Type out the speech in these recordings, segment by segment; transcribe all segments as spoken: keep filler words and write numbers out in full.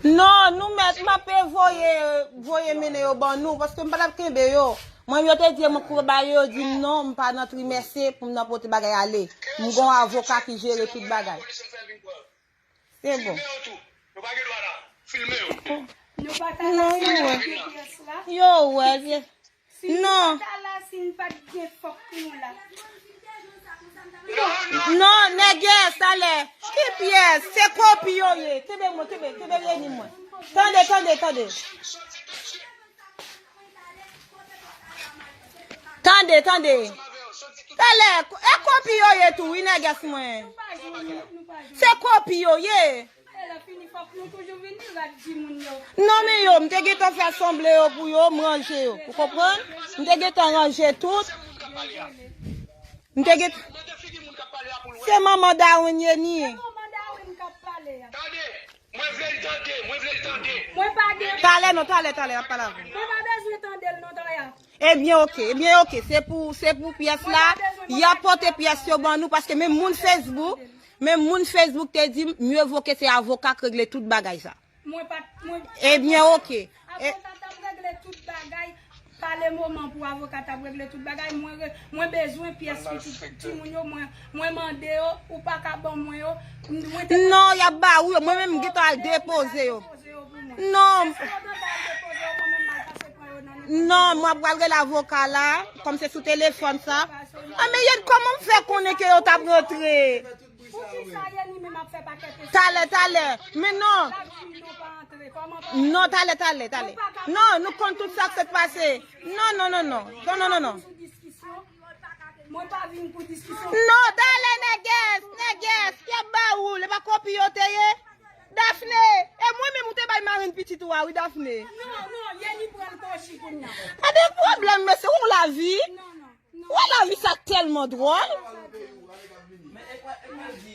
Non, nou mèt, m ap voye, voye mennen yo ban nou, paske m pa t ap kenbe yo. Mwen, yo te di m koupe ba yo, yo di m non, m pa nan trimès pou m nan pote bagay ale. M gon avoka ki jere tout bagay. Se bon. Nou pa ta Non, yo wè. Yo wè, byen. Si nou Non. pa ta la, si nou pa t gen fòk pou nou la. Non, nègès, talè. Ki pyès? Se kopi yo ye. Kenbe mwen, kenbe, kenbe reni mwen. Tande, tande, tande. Tande, tande. Talè, e kopi yo ye tou, wi, nègès mwen. Nou pa jwenn, nou pa jwenn. Se kopi yo ye. E lè fini, fòk nou toujou vini, l ap di moun yo. Non, men yo, m te gentan fè sanble yo pou yo, m ranje yo. Ou konprann? M te gentan ranje tout. M te gentan Se manman Darwin ye ni. Se manman Darwin k ap pale a. Tande, mwen vle l tande, mwen vle l tande. Mwen pa gen Talè non, talè, talè, l ap pale avè w. Mwen pa bezwen tande l non, Tanya. Ebyen, oke, ebyen, oke. Se pou, se pou pyès la. Y ap pote pyès yo ban nou, paske menm moun Facebook, menm moun Facebook te di m, mye vo ke se avoka k regle tout bagay sa. Mwen pa t, mwen Ebyen, oke. E Avoka t ap regle tout bagay. Pa le moman pou avoka t ap regle tout bagay. Mwen re, mwen bezwen pyès pitit timoun yo. Mwen, mwen mande yo, ou pa ka ban mwen yo. Mwen te Non, y ap ba ou yo. Mwen menm, m gentan al depoze yo. Depoze yo pou mwen. Non. Eske yo gentan al depoze yo, mwen menm m al pase pran yo nan Non, mwen ap pral rele avoka la, kòm se sou telefòn sa. Ah, men Yèn, kòman m fè konnen ke yo t ap rantre? Poukisa Yèn li menm ap fè pakèt Talè, talè. Men non. L ap di m non pa antre. Kòman pa Non, talè, talè, talè. Non, nou konn tout sa k sot pase. Non, non, non, non. Non, non, non, non. Sou diskisyon. Mwen pa vin pou diskisyon. Non, talè, nègès, nègès. Y ap ba ou, l e pa kopi yo te ye. Dafne, e mwen menm ou te bay marenn pitit ou a, wi, Dafne. Non, non, Yeni pran l kochi kounye a. A de pwoblèm, mesye, ou lavi? Non, non, non. Ou wè lavi sa tèlman dwòl.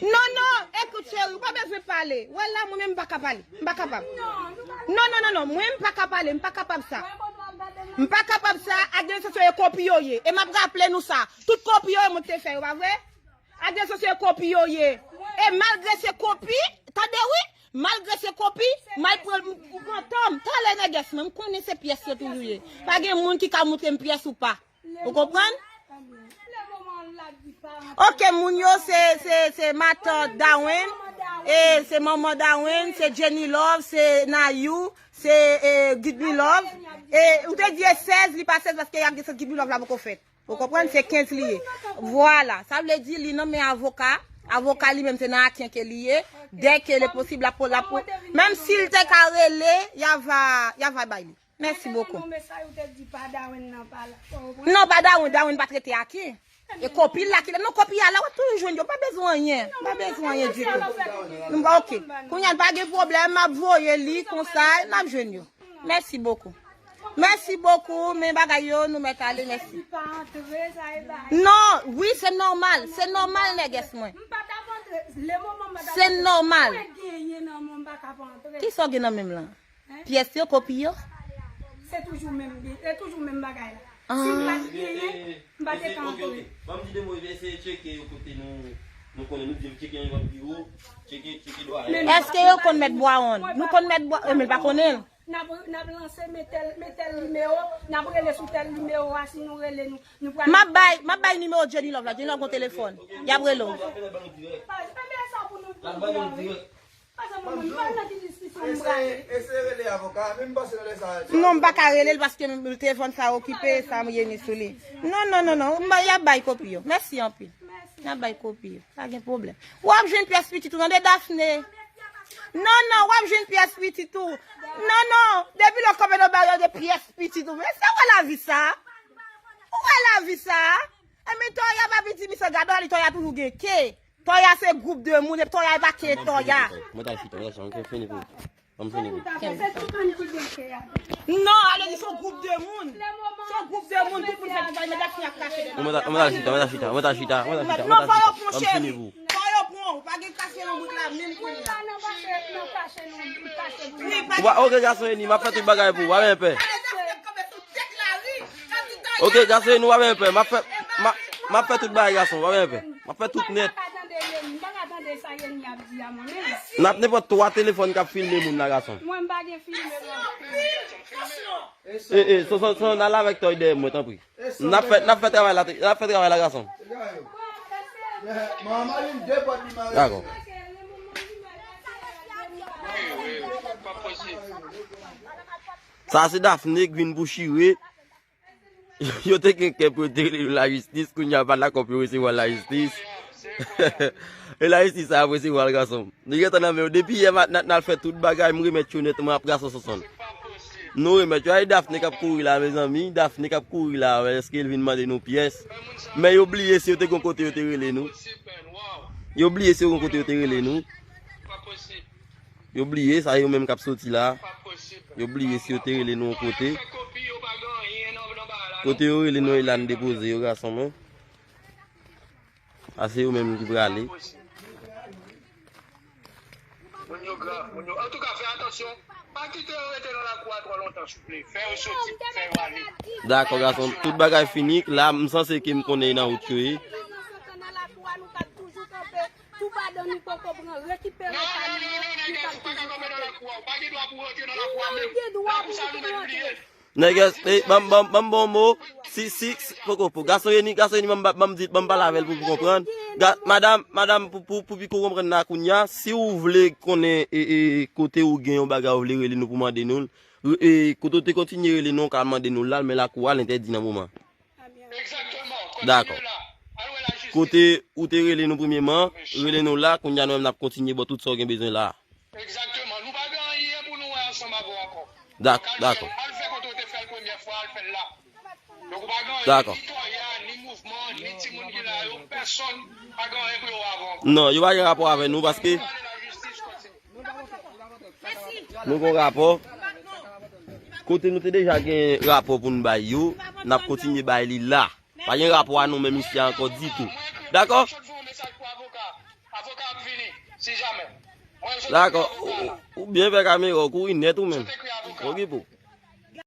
Non, non, ekout, cheri, ou pa bezwen pale. Ou wè la, mwen menm, m pa ka pale. M pa kapab. Non, non, non, non, non, mwen, m pa ka pale, m pa kapab sa. M pa kapab sa, agresyon se kopi yo ye. E m ap raple nou sa. Tout kopi yo ye, mwen te fè yo, pa vre? Agresyon se kopi yo ye. E malgre se kopi, tande wi, malgre se kopi, m al pran, m pran tan m. Talè nègès mwen, m konnen se pyès yo toujou ye. Pa gen moun ki ka montre m pyès ou pa. Ou konprann? Oke, moun yo, se, se, se matant Darwin, e se manman Darwin, se Jenny Love, se Nayou, se e, Gidmi Love. E ou te di e sèz, li pa sèz paske y ap gen sèz Gidmi Love la poko fèt. Ou konprann? Se kenz li ye. Vwala. Sa vle di li nan men avoka. Avoka li menm se nan aken ke li ye. Dè ke le posib la pou, la pou, menm si l te ka rele, y a va, y a va bay li. Mèsi bokou. Non, pa Darwin, Darwin pa t rete aken. E kopi l la ki la. Non, kopi a la, w ap toujou jwenn yo. Pa bezwen anyen. Pa bezwen anyen ditou. Nou pa oke. Kounye a, pa gen pwoblèm, m ap voye li konsa, n ap jwenn yo. Mèsi bokou. Mèsi bokou, men bagay yo, nou mèt ale, mèsi. Non, wi, se nòmal, se nòmal, nègès mwen. Se nòmal. Kisa w gen nan men m lan? Pyès yo, kopi yo? Se toujou menm, se toujou menm bagay la. Si m pa t genyen, m pa te ka antre. Ban m di de mo, eseye tcheke yo kote nou, nou konnen, nou di tcheke yon lòt biwo, tcheke, tcheke dwa. Èske yo konn mèt Bwawon? Nou konn mèt Bwa, e, men pa konnen l. N ap, n ap lanse, men tèl, men tèl nimewo, n ap rele sou tèl nimewo a, si nou rele nou, nou pral M ap bay, m ap bay nimewo Jenny Love la, Jenny Love gon telefòn. Y ap rele w. Ebyen sa pou nou, pou nou di a, wi. Pase mwen, mwen, m pa nan ki diskisyon m prale. Eseye rele avoka, men m panse nan lè sa a. Non, m pa ka rele l paske m, telefòn sa okipe, sa m ye ni sou li. Non, non, non, non, m ba, y ap bay kopi yo. Mèsi anpil. Mèsi. Y ap bay kopi yo. Pa gen pwoblèm. W ap jwenn pyès pitit ou, tande, Dafne. Non, non, w ap jwenn pyès pitit ou. Non, non, depi lè w kanpe nan bagay de pyès pitit ou. Men sa w wè lavi sa? Ou wè lavi sa? E men Toya pa piti, misye gade li, Toya toujou gen ke. Toya se gwoup de moun, epi Toya e pa ke Toya. Mwen ta chita, mwen ta chita, mwen fini pou. Mwen fini pou. Non, ale di se yon gwoup de moun. Se yon gwoup de moun, tout moun fè ti bagay, men Dafne ap kache. Mwen ta, mwen ta chita, mwen ta chita, mwen ta chita, mwen ta chita, mwen ta chita. Mwen fini pou. Fò yo pran w, pa gen kache nan wout la, menm kounye a. Wi, pa Ou pa, oke, gason Eni, m ap fè tout bagay pou ou, pa gen pè. Oke, gason Eni, ou pa gen pè. M ap fè, m ap, m ap fè tout bagay, gason, pa gen pè. M ap fè tout nèt. Se sa Yeni ap di a mwen menm. N ap nenpòt twa telefòn k ap filme moun la, gason. Mwen m pa gen filme mwen. E, e, Sonson, Sonson, al avèk Toy dèyè mwen, tanpri. N ap fè, n ap fè travay la, n ap fè travay la, gason. Dakò. Sa se Daphné k vin pou chire. Yo te gen kè pou yo te rele nou lajistis, kounye a pa dakò pou yo resevwa lajistis. E lajistis sa ap resevwa l, gason. Nou gentan nan men yo. Depi yè maten n al fè tout bagay, m remèt yo nètman ap gason Sonson. Nou remèt yo. Ay Daphné k ap kouri la, mezanmi. Daphné k ap kouri la, èske l vin mande nou pyès? Men yo bliye si yo te gon kote yo te rele nou. Yo bliye si yo gon kote yo te rele nou. Yo bliye, sa yo menm k ap soti la. Yo bliye si yo te rele nou yon kote. Kote yo rele nou, e la n depoze yo, gason mwen. A se yo menm ki prale. Moun yo grav, moun yo. Antouka, fè atansyon. Pa kite yo rete nan lakou a twò lontan, souple. Fè yo soti, fè yo ale. Dakò, gason. Tout bagay fini. La, m sanse ke m konnen e nan wout yo ye. Toupadan nou poko pran, rekipere kay nou, nou pa toujou kanpe. Nou gen dwa pou nou pran tou. Nègès, eh, ban m, ban m, ban m bon mo. Si, si, si, poko, poko. Gason Yeni, gason Yeni, ban m, ban m di, ban m pale avè l pou, pou konprann. Ga-, madanm, madanm, pou, pou, pou piko konprann la kounye a, si w vle konnen, e, e, kote ou gen yon bagay ou vle rele nou pou mande nou l, e, kote w te kontinye rele nou, w ka mande nou l la, men lakou a l entèdi nan moman. Dakò. Kote ou te rele nou premyeman, rele nou la, kounye a nou menm n ap kontinye ba w tout sa w gen bezwen la. Egzakteman. Nou pa gen anyen pou nou wè ansanm avè w ankò. Dak-, dakò. Al fè kote w te fè l premyè fwa, al fè l la. Donk ou pa gen anyen, ni Toya, ni mouvman, ni timoun ki la yo, pèsonn pa gen anyen pou yo wè avè w ankò. Non, yo pa gen rapò avè nou paske Nou gon rapò. Kote nou te deja gen rapò pou n bay yo, n ap kontinye bay li la. Pa gen rapò a nou menm isi a ankò ditou. Dakò? Dakò. Ou, ou, ou byen fè kamera w kouri nèt ou menm. Okipe w.